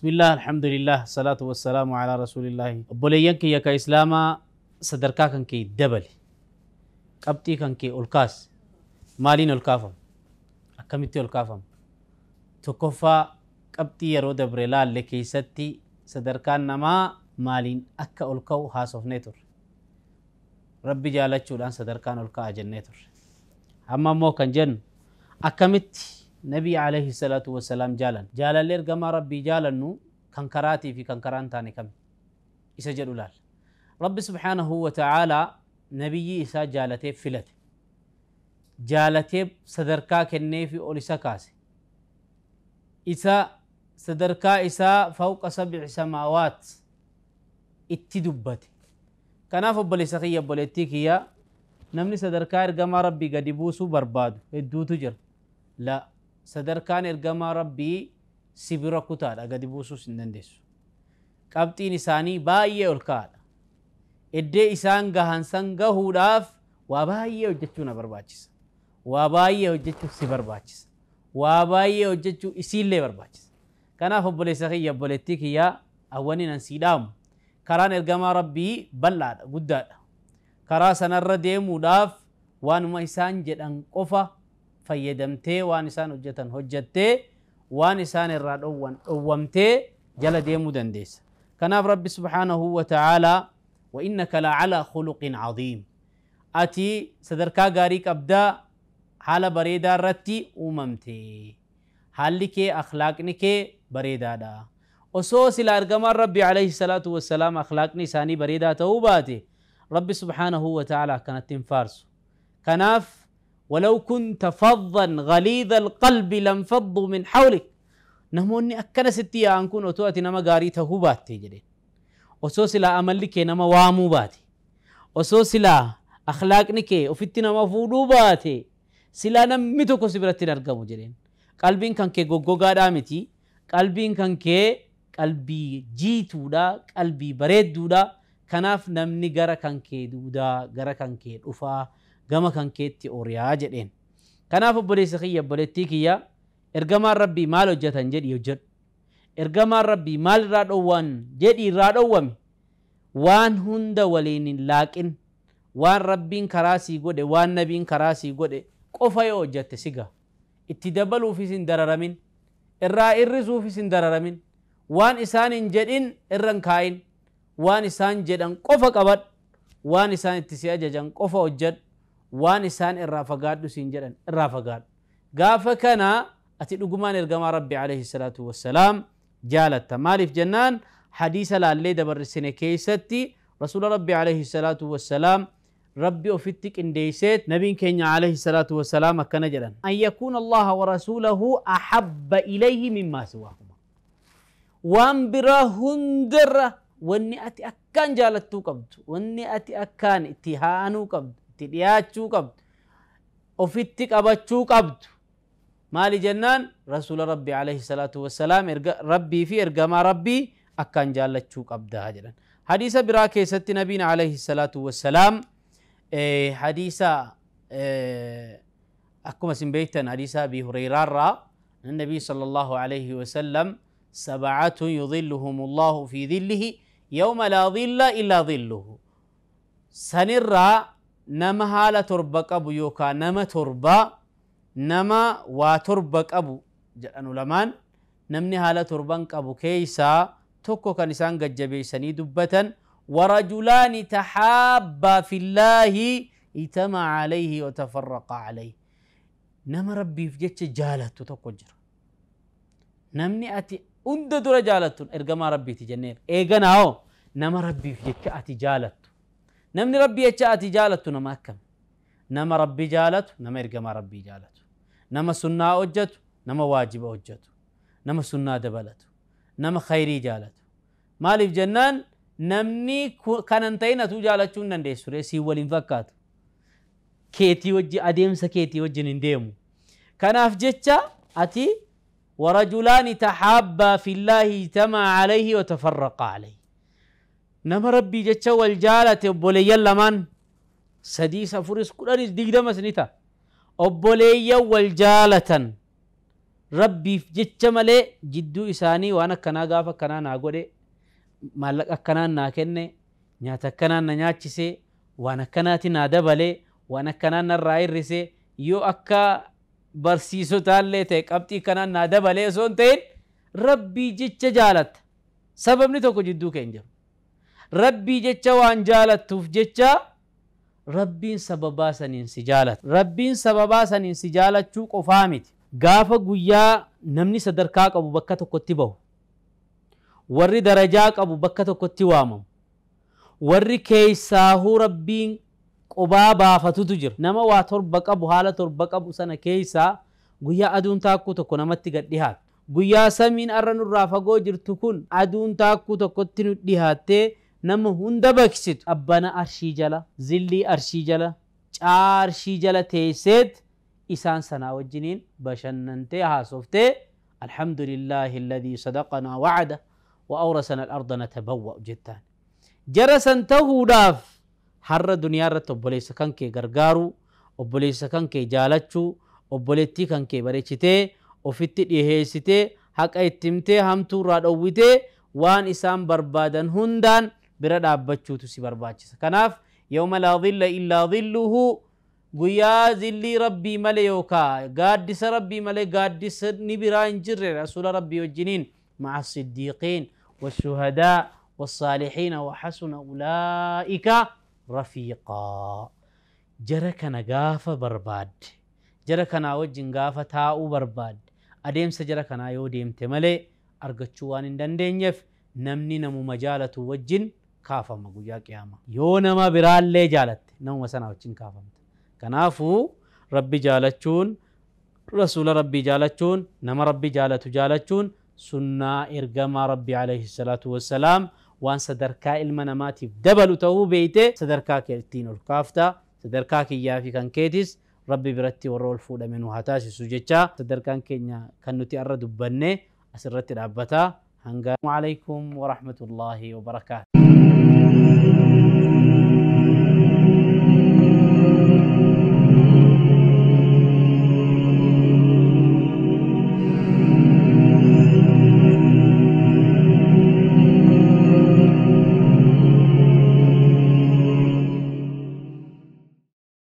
بسم الله، الحمد لله، الصلاة والسلام على رسول الله. Obboleeyyan kiyya ka Islaamaa, sadarkaa kan kee dabali, qabxii kan kee ol kaas. Maaliin ol kaafamu? Akkamitti ol kaafamu? Tokkoffaa, qabxii yeroo dabre laalle keessatti sadarkaan namaa maaliin akka ol ka'u haasofnee turre. Rabbi jaalachuudhaan sadarkaan ol ka'a jennee turre. Amma immoo kan jennu, akkamitti Nabii alayhi salaatu wassalaam jaalan? Jaalallee ergamaa Rabbii jaalannu kan karaatii fi kan karaa hin taane kami isa jedhu laalla. Rabbi subhaanahu wa ta'aalaa nabiyyii isaa jaalatee filate, jaalatee sadarkaa kennee fi ol isa kaase, isa sadarkaa isaa fawqa sab'i samaawaat itti dubbate. Kanaaf obboleessa kiyya, obboleettii kiyya, namni sadarkaa ergamaa Rabbii gadi buusuu barbaadu hedduutu jira. La, sadarkaan ergamaa Rabbii si bira kutaadha, gadi buusuus hin dandeessu. Qabxiin isaanii baay'ee ol ka'aadha. Iddee isaan gahan san gahuudhaaf waa baay'ee hojjechuu na barbaachisa, waa baay'ee hojjechuu si barbaachisa, waa baay'ee hojjechuu isiillee barbaachisa. Kanaaf obboleessa kiyya, obboleettii kiyya, awwaniin an sii dhaamu, karaan ergamaa Rabbii bal'aadha, guddaadha. Karaa sanarra deemuudhaaf waanuma isaan jedhan qofa fayyadamtee, waan isaan hojjetan hojjettee, waan isaan irraa dhowwan dhowwamtee jala deemuu dandeessa. Kanaaf Rabbi subhaanahu wa ta'aalaa وإنك لعلى خلق عظيم, ati sadarkaa gaarii qabdaa, haala bareedaa irratti uumamte, haalli kee, akhlaaqni kee bareedaadha. Osoo sila ergamaan Rabbi alayhi salaatu wassalaam akhlaaqni isaanii bareedaa ta'uu baate, Rabbi subhaanahu wa ta'ala akkanatti hin faarsu. Kanaaf ولو كنت فظا غليظ القلب لانفضوا من حولك. Namoonni akkana sitti yaa'an kun otoo ati nama gaarii ta'uu baatte jedheen. Osoo silaa amalli kee nama waamuu baate, osoo silaa akhlaaqni kee ofitti nama fuudhuu baate, silaa namni tokko si biratti hin argamu jedheen. Qalbiin kan kee goggogaadhaa miti, qalbiin kan kee qalbii jiituudha, qalbii bareedduudha. Kanaaf namni gara kan kee duudaa, gara kan kee dhufaa, gama kan keetti oriyaa jedheen. Kanaaf obboleessa kiyya, obboleettii kiyya, ergamaan Rabbii maal hojjetan jedhi hojjedhu, ergamaan Rabbii maal irraa dhowwan jedhi irraa dhowwami. Waan hunda waliin hin laaqin. Waan Rabbiin karaa sii godhe, waan nabiin karaa sii godhe qofa yoo hojjette siga itti dabaluufis hin dararamin, irraa irrisuufis hin dararamin. Waan isaan hin jedhin irra hin kaa'in. Waan isaan jedhan qofa qabadhu, waan isaan itti si ajajan qofa hojjedhu, waan isaan irraa fagaadhu siin jedhan irraa fagaadhu. Gaafa kana ati dhugumaan ergamaa Rabbi alayhi salaatu wassalaam jaalatta. Maaliif jennaan, hadiisa laallee dabarsine keessatti rasuula Rabbi alayhi salaatu wassalaam Rabbi ofitti qindeeyseet, nabiin keenya alayhi salaatu wassalaam akkana jedhan: أن يكون الله ورسوله أحب إليه مما سواهما. Waan biraa hundarra wanni ati akkaan jaalattuu qabdu, wanni ati akkaan itti haanuu qabdu, itti dhiyaachuu qabdu, ofitti qabachuu qabdu maali jennaan, rasuula Rabbi alayhi salaatu wassalaam, Rabbii fi ergamaa Rabbii akkaan jaallachuu qabdaa jedhan. Hadiisa biraa keessatti nabiin alayhi salaatu wassalaam, hadiisa akkuma isin beektan, hadiisa Abi Hureyraarraa, النبي صلى الله عليه وسلم: سبعة يظلهم الله في ظله يوم لا ظل إلا ظله. Sanirraa nama haala torba qabu yookaan nama torba, nama waa torba qabu jedhan ulamaan. Namni haala torban qabu keeysaa tokko kan isaan gajjabeeysanii dubbatan: ورجلان تحابا في الله اجتمعا عليه وتفرقا عليه. Nama Rabbiif jecha jaalattu tokko jira. Namni ati hunda dura jaalattu ergamaa Rabbiiti jenneera. Eeganaa hoo nama Rabbiif jecha ati jaalattu? Namni Rabbii jecha ati jaalattu nama akkam? Nama Rabbi jaalatu, nama ergamaa Rabbii jaalatu, nama sunnaa hojjetu, nama waajiba hojjetu, nama sunnaa dabalatu, nama khayrii jaalatu. Maaliif jennaan, namni kanan ta'in atuu jaalachuu hin dandeessu ree, siin waliin fakkaatu, keetii wajji adeemsa keetii wajjin hin deemu. Kanaaf jecha ati ورجلان تحابا في الله اجتمعا عليه وتفرقا عليه. Nama Rabbii jecha wal jaalate, obboleeyyan lamaan, sadiis, afuris, 10s, 20s ni ta'a, obboleeyyan wal jaalatan. Rabbiif jecha malee jidduu isaanii waan akkanaa gaafa akkanaa naa godhe, maallaqa akkanaan naa kenne, nyaata akkanaan na nyaachise, waan akkanaati naa dabale, waan akkanaan narraa hir'ise, yoo akka barsiisotaallee ta'e qabxii kanaan naa dabalee osoo hin ta'in Rabbii jecha jaalatta. Sababni tokko jidduu kee hin jiru. Rabbii jecha waan jaalattuuf jecha Rabbiin sababaa saniin si jaalata. Rabbiin sababaa saniin si jaalachuu qofaa miti. Gaafa guyyaa namni sadarkaa qabu bakka tokkotti bahu, warri darajaa qabu bakka tokkotti waamamu, warri keessaahuu Rabbiin qobaa baafatutu jira. Nama waa torba qabu, haala torba qabu sana keessaa guyyaa aduun taakkuu tokko namatti gad dhihaatu. Guyyaa samiin arra nurraa fagoo jirtu kun aduun taakkuu tokkotti nu dhihaattee nama hunda baqsitu. Abbana arshii jala, zillii arshii jala, caarshii jala teesseet isaan sanaa wajjiniin bashannantee haasoftee alhamdulillahi alladhii sadaqanaa wa'ada wa awrasana al-arda natabawwa'u jettaan. Jara san tahuudhaaf har'a duniyaa irratti obboleessa kan kee gargaaruu, obboleessa kan kee jaalachuu, obboleettii kan kee bareechitee ofitti dhiheessitee haqa itti himtee hamtuu irraa dhowwitee waan isaan barbaadan hundaan bira dhaabbachuutu si barbaachisa. Kanaaf yawma laa dhilla illaa dhilluhu, guyyaa zillii Rabbii malee yookaa gaaddisa Rabbii malee gaaddisni biraa hin jirre rasuula Rabbii wajjiniin ma'a siddiiqiin washuhadaa wassaalihiina wa hasuna ulaa'ika rafiiqaa. Jara kana gaafa barbaadde, jara kanaa wajjin gaafa taa'uu barbaadde, adeemsa jara kanaa yoo deemte malee argachuu waan hin dandeenyeef namni namuma jaalatu wajjin kaafama guyyaa qiyaamaa. Yoo nama biraallee jaalatte namuma sana wajjin kaafamta. Kanaafuu Rabbi jaalachuun, rasuula Rabbii jaalachuun, nama Rabbi jaalatu jaalachuun sunnaa ergamaa Rabbii alayhi salaatu wassalaam waan sadarkaa ilma namaatiif dabalu ta'uu beeyte sadarkaa kee ittiin ol kaafta. Sadarkaa kiyyaa fi kan keetis Rabbi biratti warra ol fuudhame nu haa taasisu jecha sadarkaan keenya kan nuti arra dubbanne asirratti dhaabbata. Hanga alaikum wa rahmatullahi wa barakaatuh.